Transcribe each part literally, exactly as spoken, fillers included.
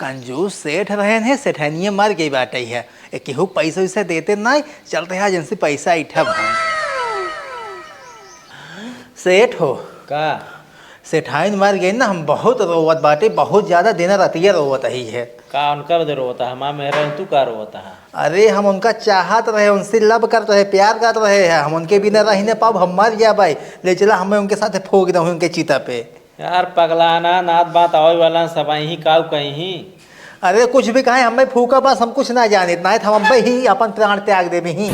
कंजूस सेठ रहन है, सेठनिये मर गई बाटइ है। ए, केहू पैसा वैसा देते नाहीं, चलते हैं आज इनसे पैसा इठब हम। सेठ हो। का? सेठाइन मर गई ना, हम बहुत रोवत बाटे, बहुत ज्यादा दिन रतिया रोवत ही है। का उनका बदे रोवत है? हमार मेहरा तू का रोवत है? अरे हम उनका चाहत रहे, उनसे love करत रहे, प्यार करत रहे है, हम उनके बिना रही न पाउब, हम मर जाबइ। ले चला हमें उनके साथ फूंक दे उनके चिता पे। यार पगलाना, नात बात आवइ वाला सब अइहीं, काउ कइहीं। अरे कुछ भी कहें, हमें फूंका बस, हम कुछ ना जानित, नाहीं त हम अब्बे ही अपन प्राण त्याग देबे ही।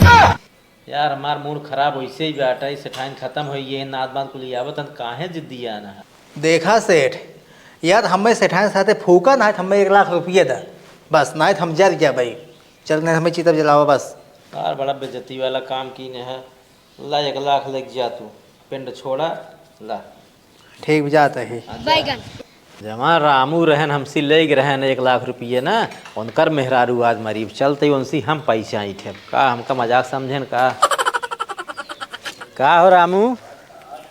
यार हमार mood खराब वइसे ही बाटइ, सेठाइन खतम होइ गए, नात बात कुल आवत हन, काहे जिद्दियाना है? देखा सेठ, या त हमें सेठाइन साथे फूंका, नाहीं त हमें एक लाख रुपिया दा, बस, नाहीं त हम जर जाबइ। चल, नाहीं त हमें चिता जलावा बस। यार बड़ा बेइज्जती वाला काम कीने है। ला, एक लाख लेके जा तू, पिंड छोड़ा, ला। ठीक, जात ही। बैगन। जमा रामू रहन, हमसे लेके रहन एक लाख रुपिया ना, उनकर मेहरारू आज मरी, चलते ही उनसे हम पैसा ऐंठे। का हमका मजाक समझेन का? का हो रामू?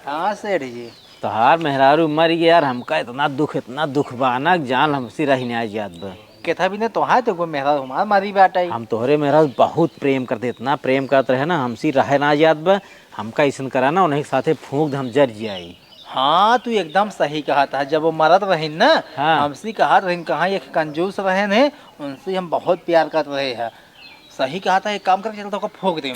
हाँ सेठ जी। तोहार मेहरारू मर गई यार, हमका इतना दुख, इतना दुख बा ना, जान हमसे रही ना जात बा। केथा भी ने तोहार तो कोई मेहरारू हमार मरी बाटइ। हम तोहरे मेहरारू बहुत प्रेम करते, इतना प्रेम करत रहे ना, हमसे रहे ना जात बा। हमका अइसन करा ना, उन्हीं के साथे फूंक दे, हम जर जाई। हाँ, तू एकदम सही कहत ह। जब वो मरत रहिन ना, हाँ। हमसे कहत रहिन, कहाँ एक कंजूस रहन है, उनसे हम बहुत प्यार करत रहे हैं। सही कहत ह, एक काम करके चल, तोका फूंक दे।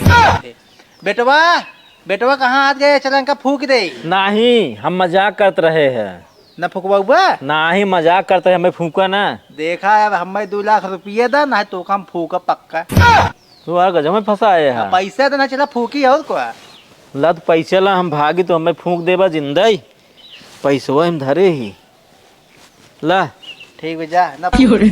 बेटवा, बेटवा कहाँ हाथ गए? चल, इनका फूंक दे। नाहीं, हम मजाक करत रहे हैं। ना फुकवाउबा? नाहीं, मजाक करत रहे, हमें फूंका ना। देखा यार, हमें दो लाख रुपिया दा, ना तोका हम फूंका पक्का। तू यार गजब में फंसाए है। पैसा देना चला फूकी और का। ला तू पैसा ला, हम भागी तो हमें फूंक देबा जिंदा ही। पैसवा हम धरे ही। ला। ठीक बा, जा, ना क्यों रे?